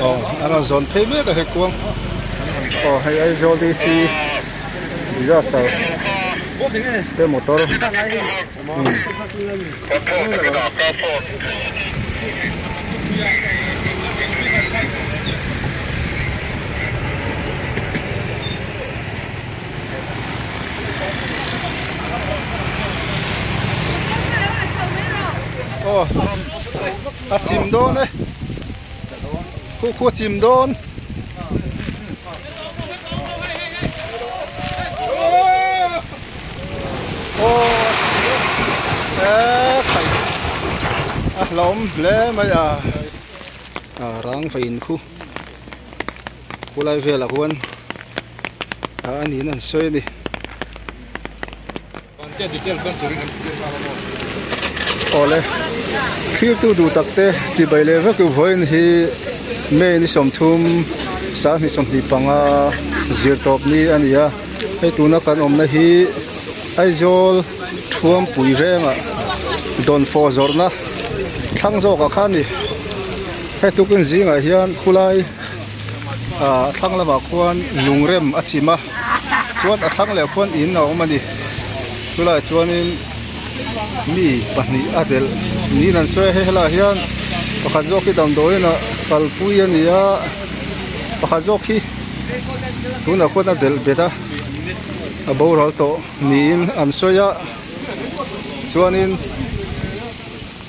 Aw a rawn zawn phei mek a he kuang aw hei Aizawl DC disaster te motor Aw a chim dawn e khu khu a chim dawn. Aw e a hlauhawm hle mai a a rang fei in khu khulai velah khuan a niin an sawi a ni. Awle thirtu duh tak te chibai leh vek vawiin hi May ni 30 2025 zirtawp ni a ni a hei tuna kan awmna hi Aizawl Thuampui vengah dawnfawh zawrhna thlang zawkah khan a ni hei tukin zingah hian khulai ah thlang lamah khuan lungrem a chim a chuan a thlang leh khuan in a awm a ni chulaiah chuanin mi pahnih a delh niin an sawi a hei helaiah hian pakhat zawk hi damdawiin ah kalpui a ni a pakhat zawk hi tunah khuan a delh bet a a boral tawh niin an sawi a chuanin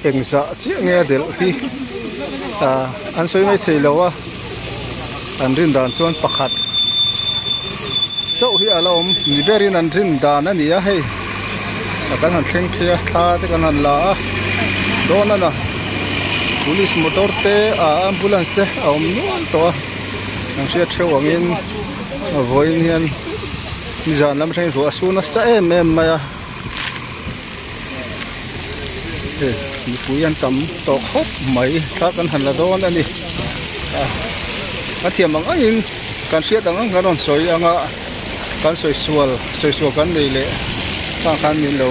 engzah chiah nge a delh hi ah an sawi mai thei lo a an rin dan chuan pakhat chauh hi a la awm ni berin an rin dan a ni a hei a kan han thleng phei a thla te kan han la a dawn a na police motor te ah ambulance te a awm nual tawh a an hriat theuh angin vawiin hian nizan lam atangin ruah a su nasa em em mai a. Mipui an tam tawh khawp mai thla kan han la dawn a ni a thiam ang angin kan hriat ang ang kan rawn sawi anga kan sawi sual sawi sual kan nei leh khang khan min lo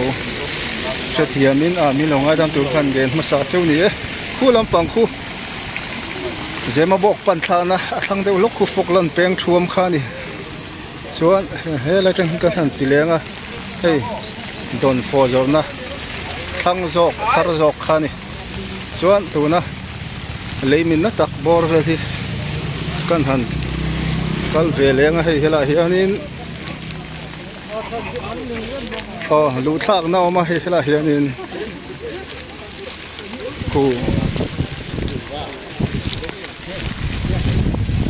hrethiamin ah min lo ngaidam tur khan ven hmasa cheu ni e khu lampang khu zema bawk pan thlakna a thlang deuh lawk khu fawk lan peng thuam kha a ni. Chuan helai atang hian kan han ti leng a hei dawnfawh zawrhna thlang zawk thar zawk kha a ni chuan tuna lei minna tak bawr vel hi kan han kal ve leng a hei helaiah hianin aw luh thlakna a awm a hei helaiah hianin khu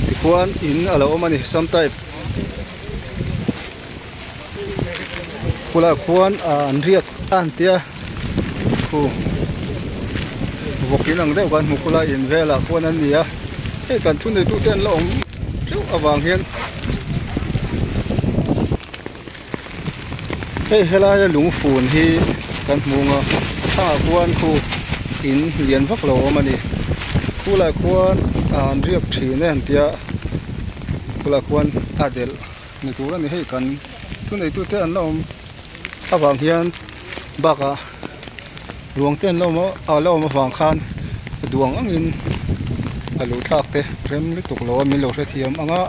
tikhuan in a lo awm a ni sam type khulaiah khuan ah an riak a an tia khu vawk in ang deuh kan hmu khulai in velah khuan an ni a hei kan thu nei tute an la awm teuh avang hian Hei helaia lungfun hi kan hmu ang a thla khuan khu in lian vak lo a awm a ni khulai khuan an riak thin e an tia khulai khuan a delh ni tur a ni hei kan thuneitu te an la awm avang hian bakah ruang te an la awm a a la awm avang khan duang angin a luh thlak te rem lutuk lo a min lo hrethiam ang a.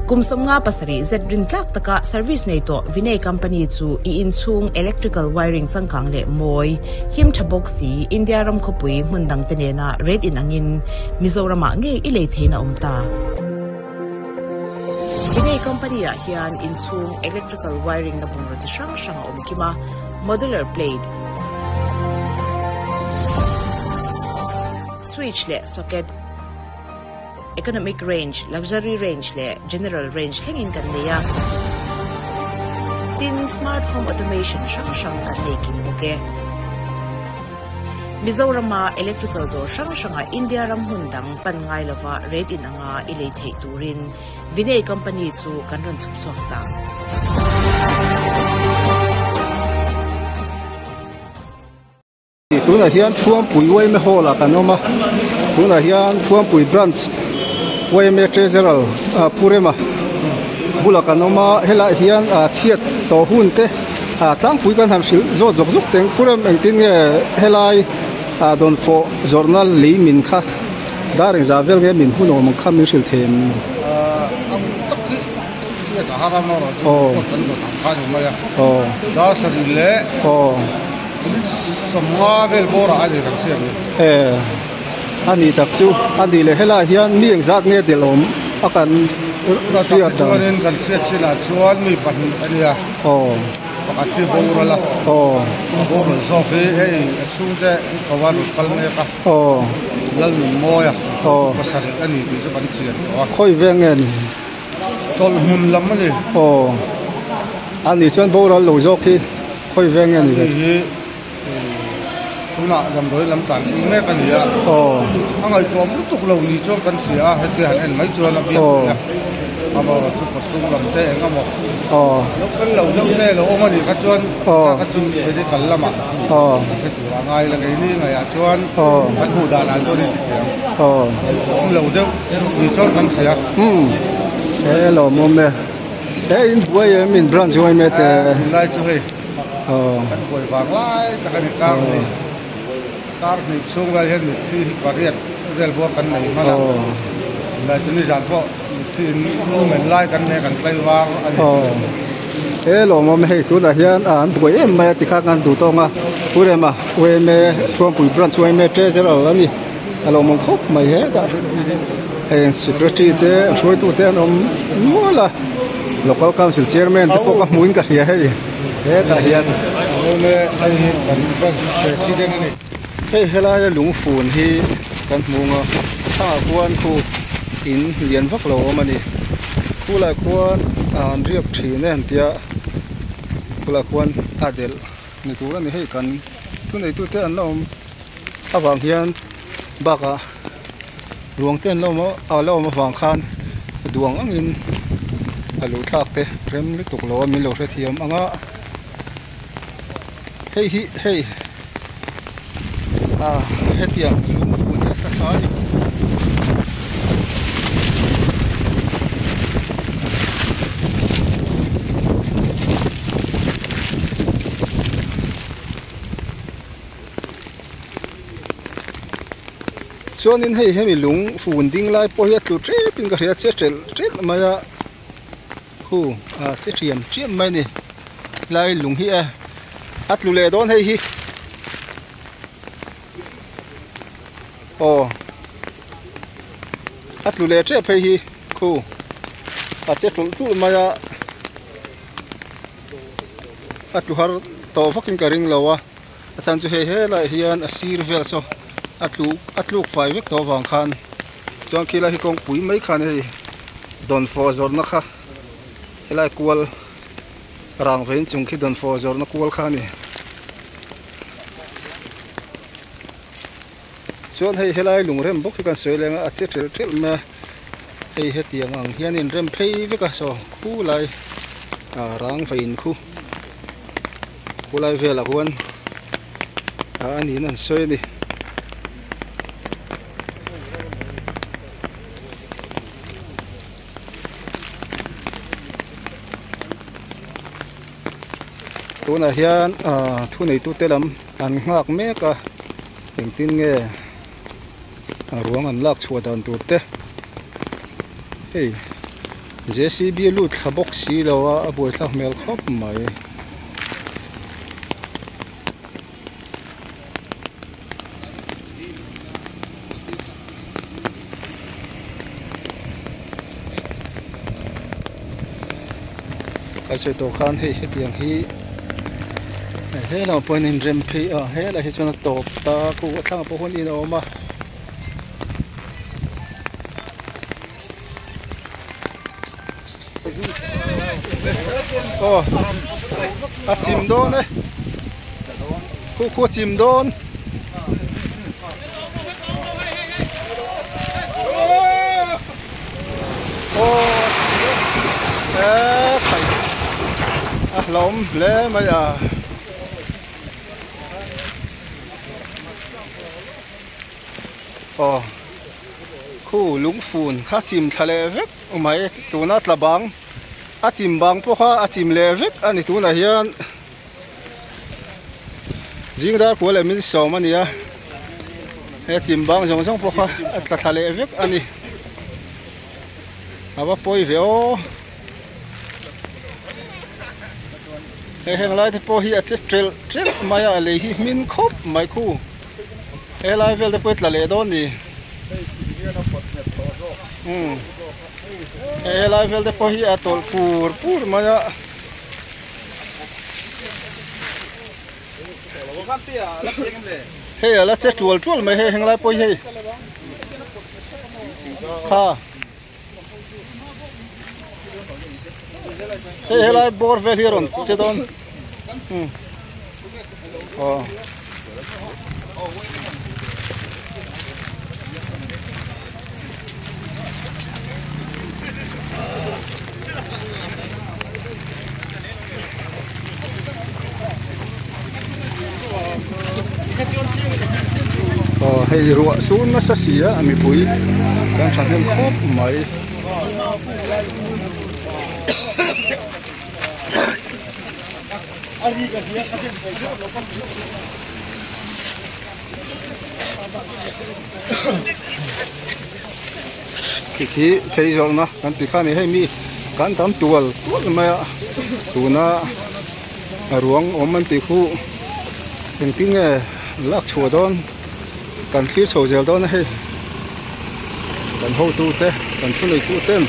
Kum 57 zet rintlak taka service nei tawh Vinay Company chu i inchhung electrical wiring changkang leh mawi, him tha bawk si India ram khawpui hmun dangte nena rate inangin Mizoramah ngei i lei theihna awm ta. Vinay Company-ah hian inchhung electrical wiring na bungraw chi hrang hrang a awm kim a, modular plate, switch leh socket, Economic range, luxury range leh general range thlengin kan nei a. Tin, smart home automation hrang hrang kan nei kim bawk e. Mizorama electrical dawr hrang hrangah India ram hmun dang pan ngai lova rate in anga i lei theih turin Vinay company chu kan rawn chhuk chhuak ta. Tunah hian Thuampui yma hall ah kan awm a, tunah hian Thuampui branch yma treasurer ah Pu Rema bulah kan awm a, helaiah hian ah chhiat tawh hun te. Ah tlangpui kan han hrilh zawt zawk zawk teng Pu Rem engtin nge helai ah dawnfawh zawrhna lei min kha dar engzah vel nge min hun awm ang kha min hrilh thei em? Ah ang tak hi hriat a har a maw chu report kan dawn ang kha a ni mai a. Dar sarih leh 50 vel bawrah a ni kan hriat ni. A nih tak chu a nih leh helaiah hian mi engzat nge delh awm a kan hriat dan. Chuanin kan hriat chinah chuan mi pahnih a nia. Aw. Pakhat hi boral a. Aw. A boral zawk hi hei a chhungte an ko a rawn kal mek a. Aw. Lalnunmawia. Aw. Pasarih a ni tih chu kan chian tawh a. Khawi veng nge ni? Chawlhhmun lam a ni. Aw. A nih chuan boral lo zawk hi khawi veng nge ni ve? A ni hi. Tunah damdawi lam tlan pui mek a ni a, a ngaihtuah lutuk lo ni chuan kan hria a, hetia han en mai chuan a biak theih a, amaherawhchu kawchhung lam te eng emaw lo fel lo deuh te lo awm a nih kha chuan kha kha chu medical lamah kan hre tur a ngai la keini ngaihah chuan kan hmuh danah chuan i ti thiam ngaihtuah awm lo deuh ni chuan kan hria. He lawmawm e, he in buai em in branch uai mek e. Tunlai chu hei. Kan buai vang lai tak a ni kar hnih kar hnih chhung vel hian mitthi hi pariat vel bawr kan nei hman a tunlai chu nizan pawh mitthi in lumen lai kan nei kan tlai var a ni. He lawmawm hei tunah hian an buai em mai a tikha kan duh tawng a Pu Rema UMA Thuampui Branch UMA Treasurer a ni a lawmawm khawp mai hetah heng Secretary te hruaitu te an awm nual a Local Council Chairman te pawh ka hmuin ka hria hei. Hetah hian hei helaia lungfun hi kan hmu ang a thla khuan khu in lian vak lo awm a ni khulai khuan an riak thin e an tia khulai khuan a delh ni tur a ni hei kan thuneitu te an la awm avang hian bakah ruang te an la awm a a la awm avang khan duang angin a lo thlak te rem lutuk lo a min lo hrethiam ang a hei hi hei ah hetiang lungfun hi a tla thla a ni. Chuanin hei hemi lung fun ding lai pawh hi a tlu tep in ka hria che telh telh mai a khu a che thiam chiam mai a ni lai lung hi e a tlu leh dawn hei hi aw a tlu leh tep hei hi khu a che tulh tulh mai a a tlu har tawh vak in ka ring lo a. A chhan chu hei helaiah hian a sir vel saw a tluk a tluk fai vek tawh avang khan chuan khilai hi kawngpui mai khan hei dawnfawh zawrhna kha helai kual rang vein chung khi dawnfawh zawrhna kual kha a ni. Chuan hei helai lungrem bawk hi kan sawi leng a a che ṭelh ṭelh mai a hei hetiang ang hian in rem phei vek a saw khulai ah rang vain khu khulai velah khuan ah a niin an sawi a ni. Tunah hian ah thuneitute lam an nghak mek a engtin nge a ruang an lak chhuah dan tur te hei J_C_B lut thla bawk si lo a a buaithlak hmel khawp mai. Ka sawi tawh khan hei hetiang hi he lamah pawh hian inrem phei a helaiah hi chuan a tawp ta khu a thlangah pawh khuan in a awm a. Aw a chim dawn e khu khu a chim dawn. Aw e khai a hlawm hle mai a. Aw khu lungfun kha chim thla leh vek mai tuna tla bang a chim bang pawh kha a chim leh vek a ni tunah hian. Zing dar kua leh min sawm a ni a, he chim bang zawng zawng pawh kha a tla thla leh vek a ni. A va pawi ve aw. He heng lai te pawh hi a che ṭelh ṭelh mai a, a lei hi hmin khawp mai khu. He lai vel te pawh hi tla leh dawn ni. Umm he lai vel te pawh hi a tawlh pur pur mai a. Hei a la che tual tual mai hei henglai pawh hi hei kha hei helai bawr vel hi a rawn che dawn umm aw. Aw hei ruah sur nasa si a mipui kan thahnem khawp mai. Khi khi phei zawrhna kan tih kha a ni hei mi kan tam tual tual mai a tuna a ruang awm an tih khu engtin nge lak chhuah dawn kan thlir chho zel dawn a hei kan hotu te kan thu nei tu ten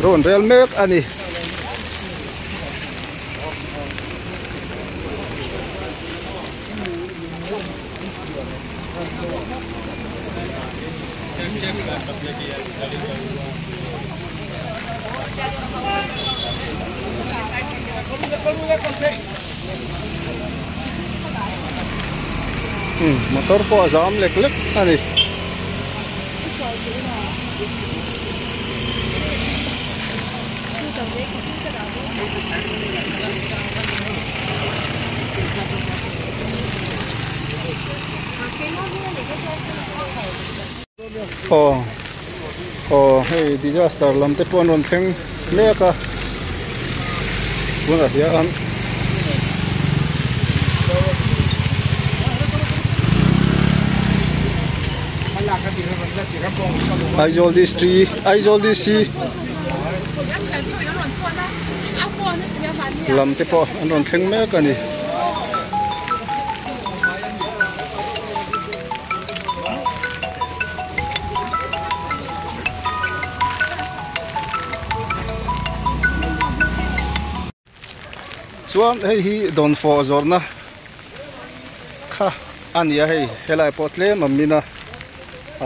rawn rel mek a ni. Motor pawh a zam lek lek a ni. Aw aw hei disaster lam te pawh an rawn thleng mek a tunah hian Aizawl district Aizawl DC lam te pawh an rawn thleng mek a ni. Chuan hei hi dawnfawh zawrhna kha a ni a hei helai pawh tlem a min a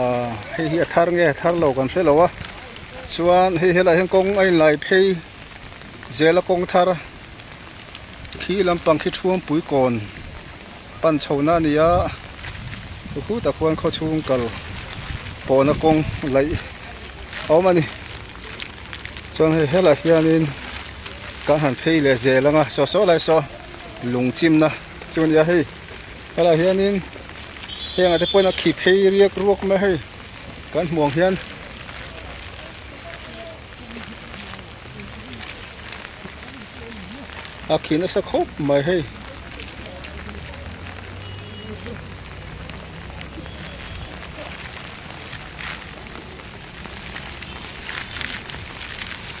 ahh hei hi a thar nge thar lo kan hre lo a chuan hei helai hian kawng a inlai phei zel a kawng thar khi lampang khi thuampui kawn pan chhohna a ni a khutah khuan khawchhung kal pawhna kawng laih a awm a ni chuan hei helaiah hianin kan han phei leh zel ang a saw saw lai saw lung chimna chu a ni a hei helaiah hianin hengah te pawhin a khi phei riak ruak mai a hei kan hmuh ang hian. A khi nasa khawp mai hei.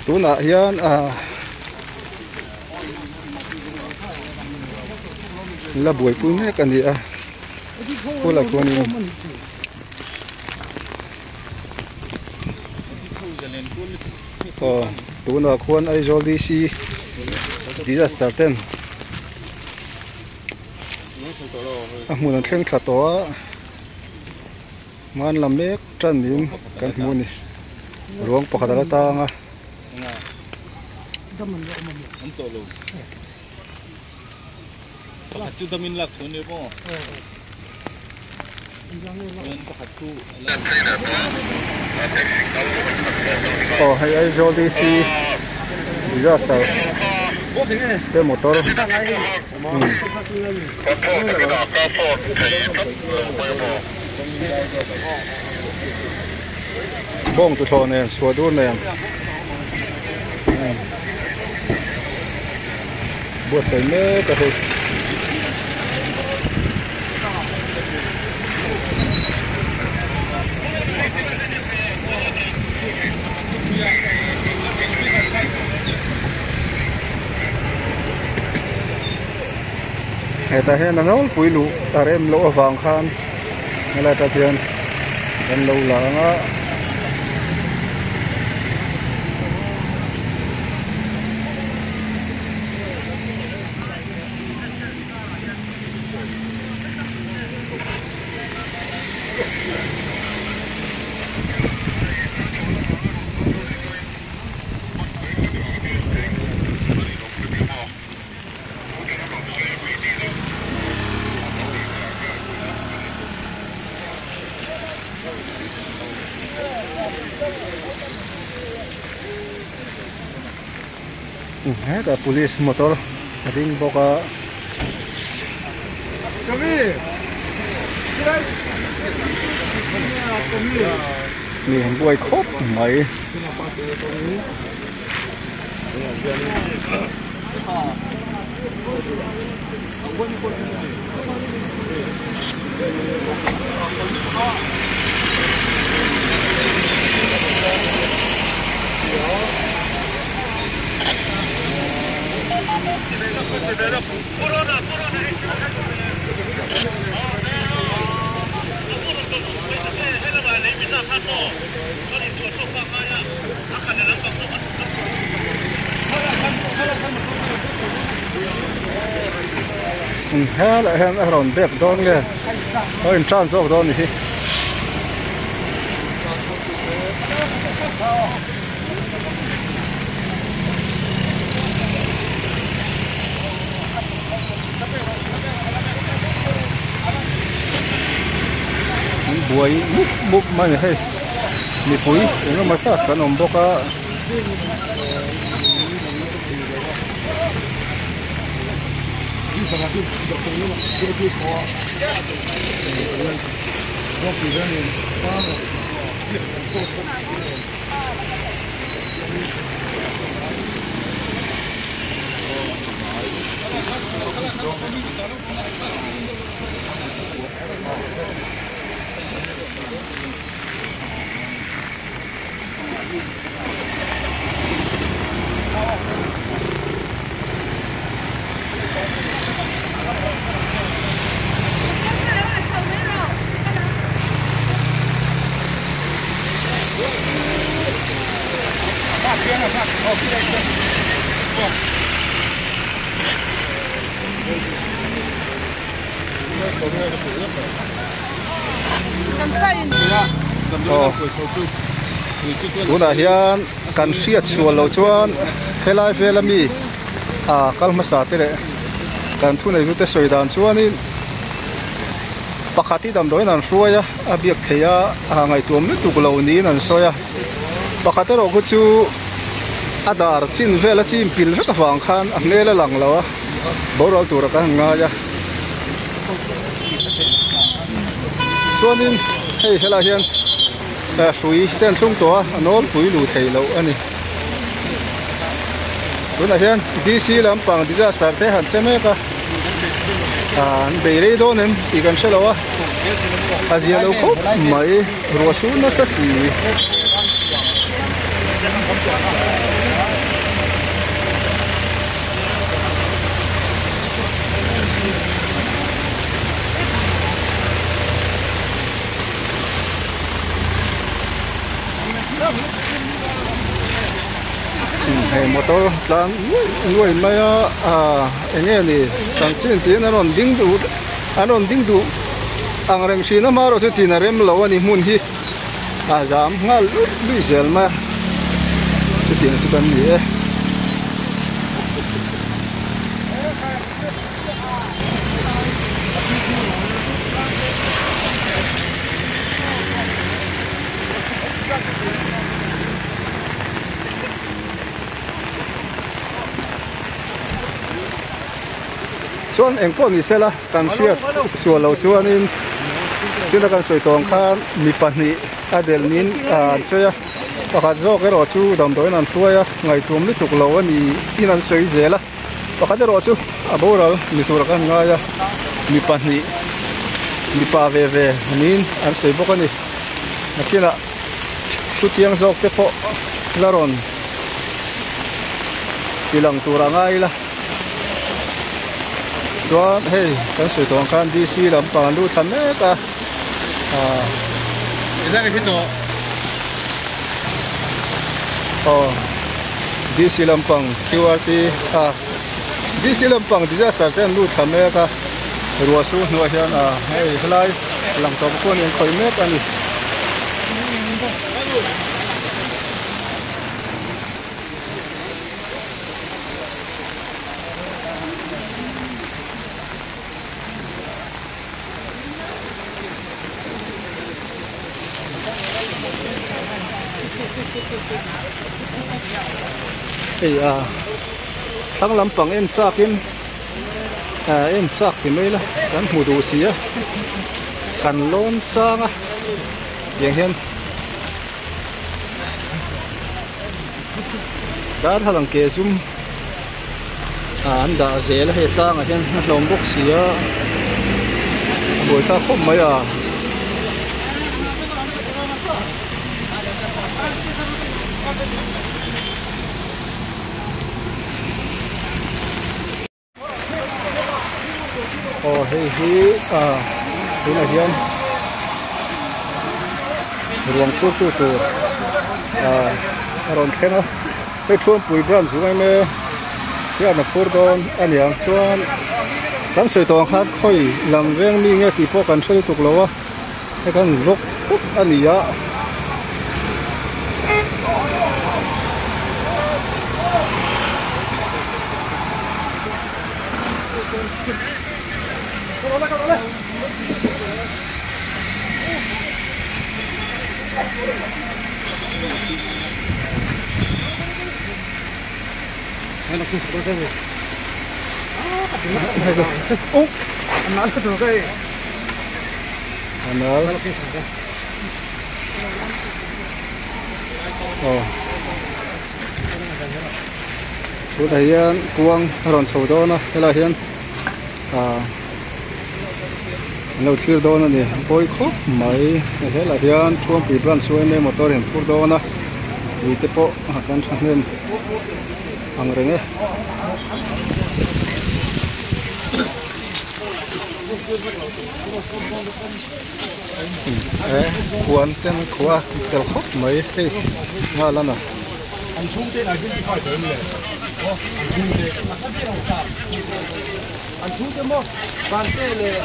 Tunah hian ah la buaipui mek a ni a khulai khuanin. Aw tunah khuan Aizawl DC disaster ten a hmun an thleng thla tawh a hman la mek tan niin kan hmu a ni ruang pakhat a la tang a. Aw hei Aizawl DC disaster te motor bawng tuthlawh nen chhuah dur nen. buatsaih mek a hei. Hetah hian a nawlpui luh a rem loh avang khan helai ah hian kan lo la ang a. Hetah police motor a ding bawk a. Mi an buai khawp mai. Helai hian a rawn bek dawn nge a in tan zawk dawn a ni hi. An buai mup mup mai a ni hei mipui eng emaw zat kan awm bawk a. Tunah hian kan hriat chhuah loh chuan helai vela mi ah kal hmasa te leh kan thuneitute sawi dan chuanin pakhat hi damdawiin an hruai a a biak theih a a ngaihtuam lutuk lo niin an sawi a pakhat erawh khu chu a dar chin vel a chim pil vek avang khan a hmel a lang lo a boral tura kan han ngai a chuanin hei helaiah hian hrui te an thlung tawh a a nawlpui luh theih loh a ni tunah hian D_C lampang disaster te han che mek a an bei rei dawn em tih kan hre lo a a zia lo khawp mai ruah su nasa si. Hei motor tlan nuai mai a ah eng nge ni chanchin tiin an rawn ding duh an rawn ding duh ang reng thin a hma erawh chu tin a rem lo a ni hmun hi a zam nghal luih luih zel mai a chutiang chu kan ni e. Chuan eng pawh ni sela kan hriat sual lo chuanin chuna kan sawi tawng khan mi pahnih a del niin an sawi a pakhat zawk erawh chu damdawiin an hruai a ngaihtuam lutuk lo a ni in an sawi zel a. Pakhat erawh chu a boral ni tura kan ngai a, mi pahnih mipa ve ve niin an sawi bawk a ni. Nakinah thu chiang zawk te pawh la rawn ti lang tur a ngai ila. Chuan hei kan sawi tawh ang khan DC lampang an lut thla mek a ah aw DC lampang Q_R_T ah DC lampang disaster te an lut thla mek a ruah su hnuah hian ah hei helai lang tawh pawh an khawih mek a ni. Hei a thlang lampang en chak in ah en chak ti mai ila kan hmu duh si a kan lawn sang a tiang hian. Darthlalang ke zum ah an dah zel a hei tlangah hian a hlawm bawk si a a buai thlak khawp mai a. Aw hei hi ah tunah hian ruang phur tu tur ah a rawn thleng a hei Thuampui branch chu em e hian a phur dawn a niang chuan kan sawi tawh ang khan khawi lam veng mi nge tih pawh kan hre lutuk lo a hei khan vlog tawp a ni a. Tunah hian kuang a rawn chho dawn a helaiah hian ah an lo thlir dawn a ni a pawi khawp mai helaiah hian Thuampui branch chu eng motor in phur dawn a ui te pawh a kan thahnem ang reng e. E khuan ten khua fel khawp mai hei nghal a na. An chhungte in identify tawh em le? Aw an chhungte. An chhungte maw? Vante leh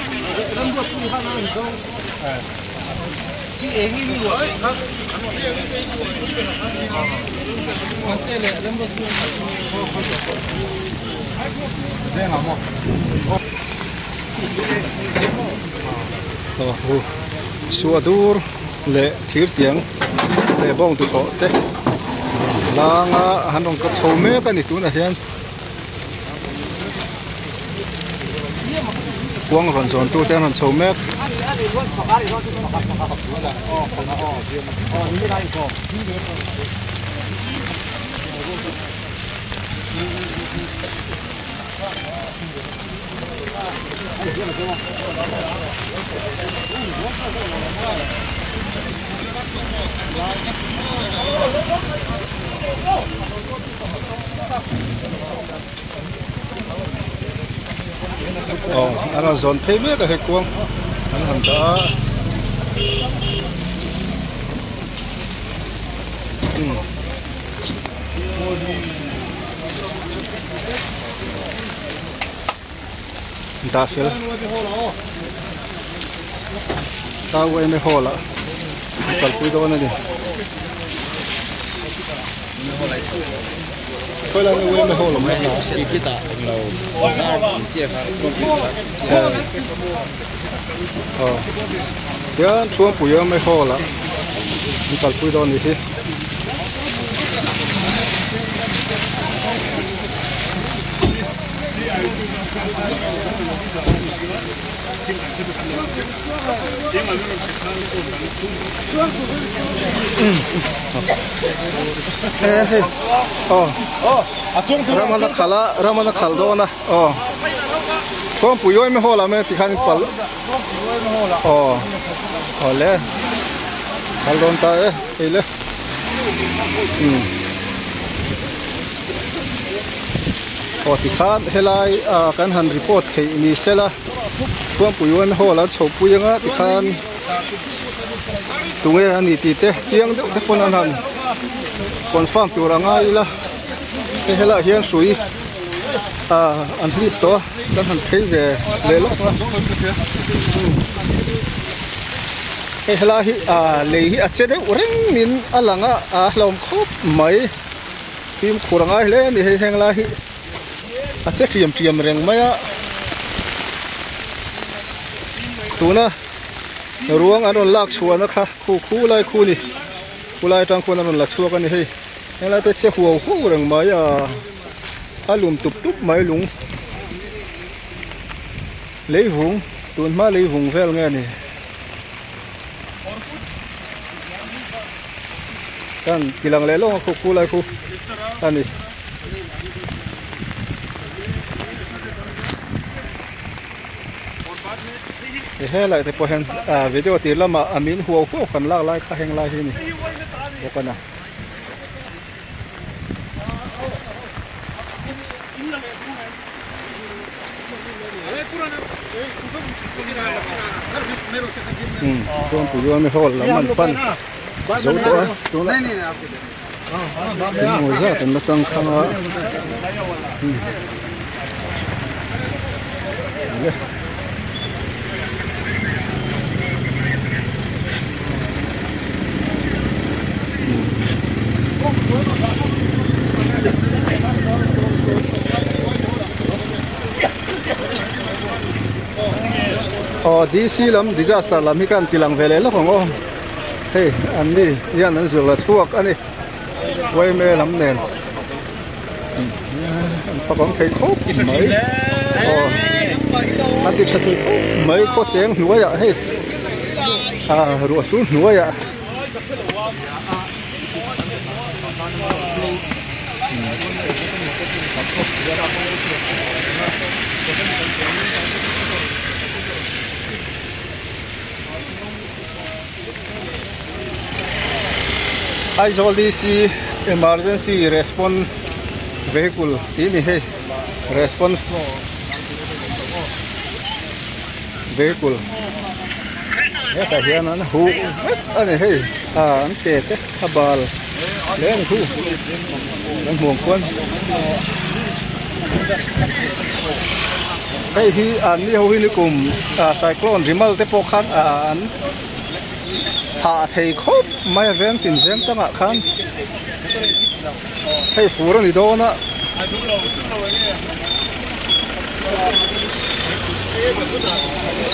Ramruatpui khan an zawng. Hi eng in luah kha. Vante leh Ramruatpui an zawng. Vengah maw? Suadur leh thirtiang leh bawng duhawh te langa han rawn ka chho mek a ni tunah hian kuang rawn zawn tu te an rawn chho mek. Aw a rawn zawn phei mek a hei kuang an han dah a umm. Dah fel ta uaime hall ah an kalpui dawn a ni khawi lai nge uaime hall awm na aw tian Thuampui uaime hall ah an kalpui dawn a ni hi. Hei aw Ramana khalh a Ramana khalh dawn a aw Kawngpui uaime haw lam e tikhan pal aw awle kal dawn ta e hei le umm aw tikhan helai ah kan han report theih ni sela Kawngpui uaime haw lam chho pui anga tikhan tunge a ni tih te chiang deuh te pawn an han confirm tur a ngai ila hei helaiah hian hrui ah an hlip tawh a kan han phei ve leh lawk a hei helai hi ah lei hi a che deuh reng in a lang a a hlauhawm khawp mai fimkhur a ngai hle a ni hei heng lai hi a che ṭiam ṭiam reng mai a tuna ruang an rawn lak chhuahna kha khu khu lai khu ni khu lai atang khuan an rawn la chhuak a ni hei helai te che huau huau reng mai a a lum tup tup mai lung leivung tun hma leivung vel nge ni kan tilang leh lawng a khu khu lai khu a ni. Helai te pawh hian ah video tir lamah a min huau huau kan lak lai kha heng lai hi a ni bawk a na. Chuan pui hall lam an pan zo tawh a tunah engemaw zat an la tangkhang a. Aw DC lam disaster lam hi khan ti lang ve leh lawk ang aw hei an ni hian an zir la chhuak a ni yma lam nen. An fak awm thei khawp mai aw an ti tha thei khawp mai khaw cheng hnuaiah hei ah ruah sur hnuaiah Aizawl DC emergency response vehicle tih a ni hei response vehicle hetah hian an huh vek a ni hei ah an ke te a bal hle a ni khu kan hmuh ang khuan hei hi an ni ho hi nikum ah cyclone rimal te pawh khan ah an Thah thei khawp mai a veng tin veng tangah khan hei fur a ni dawn a.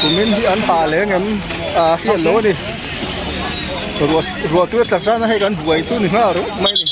Kumin hi an hah leng em a hriat lo a ni. Ruah ruah tui a tla zan a hei kan buai chu ni nghal ringawt mai a ni.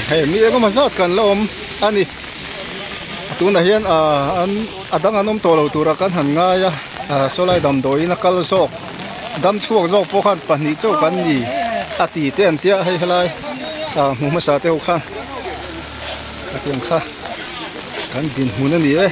Hei mi engemaw zat kan la awm a ni tunah hian ah an a dang an awm tawh lo tura kan han ngai a ah sawlai damdawiin a kal zawk dam chhuak zawk pawh khan pahnih chauh kan ni a ti te an tia hei helai ah hmu hmasa te ho khan a tiang kha kan dinhmun a ni e.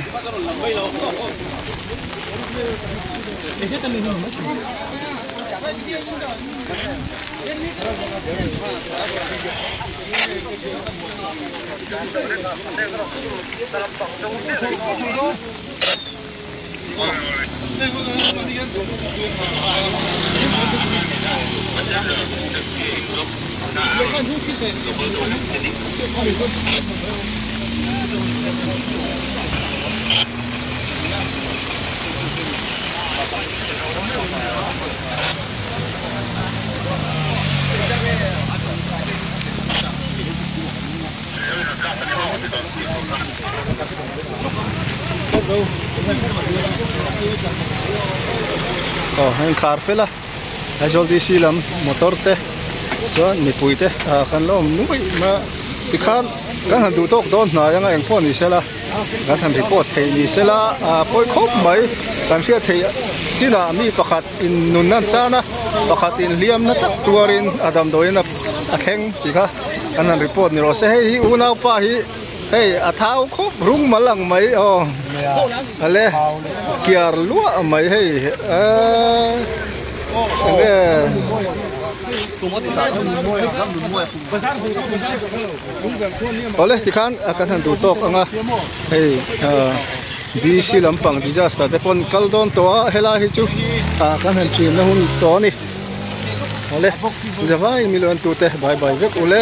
Aw heng khar fel a Aizawl DC lam motor te chuan mipui te ah kan la awm nuaih mai a tikhan kan han duh tawk dawn hnai anga engpawh ni sela kan han report theih ni sela ah pawi khawp mai kan hriat theih chinah mi pakhat in nun nan chan a pakhat in hliam na tak tuarin a damdawiin a thleng tih kha kan han report ni rawh se hei hi unaupa hi hei a thau khawp rung mal ang mai aw ale kiar luah mai hei eee enge awle tikhan kan han duh tawk ang a hei ah bc lampang disaster te pawn kal dawn tawh a helai hi chu ah kan han ṭin na hun tawh a ni awle zavai mi luan tute bye bye vek ule.